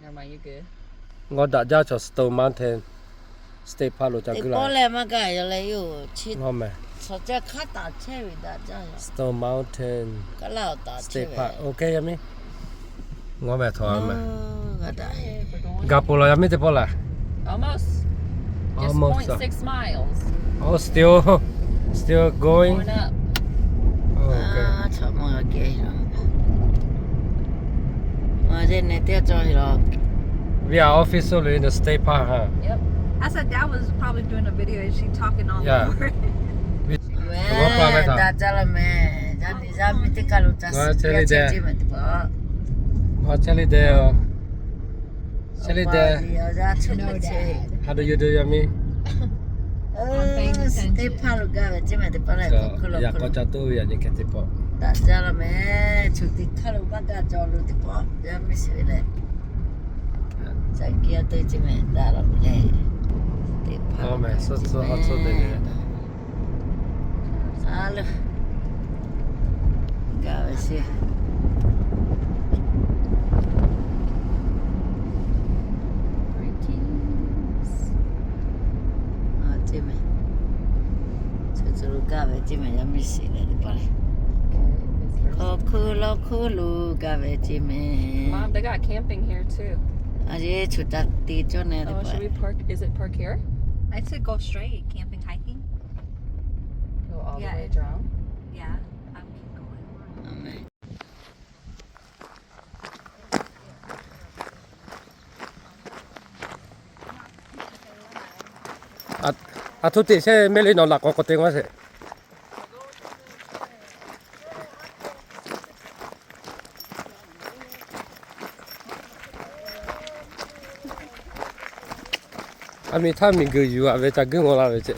Ngaw daꞈ jaˇ chaw Stone Mountain State Park lo ca guˇ la. Teˇ pawˆ leh maˇ gaˇ yaw leh yoˬ. Ngaw mehˍ. Stone Mountain State Park. Okay, yaˇ miˇ. Ngaw mehˍ htawꞈ mehˍ. Gaˬ poˬ laˬ yaˇ miˇ teˇ pawˆ laˬ. Almost. Almost. Oh, still, still going. We are officially in the state park, huh? Yep. I said Dad was probably doing a video and she talking all over. Daꞈ jaˇ law mehˍ. Yaˇ miˇ teˇ kaˇ lo ca suh, yaˇ miˇ teˇ kaˇ lo ca suh. How do you do, yaˇ miˇ? State park lo gaˇ ve ceˇ mehˍ teˇ pawˆ leh, yaꞈ k'aw ca toˇ ve yaꞈ nyi hk'e teˇ pawˆ. Daꞈ jaˇ law mehˍ. Choˬ teˇ hk'aˇ lo maˇ gaˇ jaw lo teˇ pawˆ, yaˇ miˇ shiˍ ve leh. Ca kiˇ a te ceˇ mehˍ daꞈ law ve leh. Teˇ hpaˍ mehˍ, suh suh ha tcuh te le. A le. Gaˇ ve sheˍ. Ceˇ mehˍ. Suh suh lo gaˇ ve ceˇ mehˍ, yaˇ miˇ shiˍ leh teˇ pawˆ leh. Hk'aw hkuˇ lawˇ hkuˇ lo gaˇ ve ceˇ mehˍ. Mom, they got camping here too. A yeˇ choˬ ca te cawˇ neh teˇ pawˆ. Should we park? Is it park here? I said go straight, camping, hiking. Go all the way around? Yeah, I'll keep going. A htoˇ teꞈ shehˉ mehˆ le nawˬ laꞈ k'awꞈ k'awꞈ te maˇ sheˍ. A miˬ htaˇ miˬ guiˬ yuˬ a ve ca guiˇ ngaw la ve ceˇ.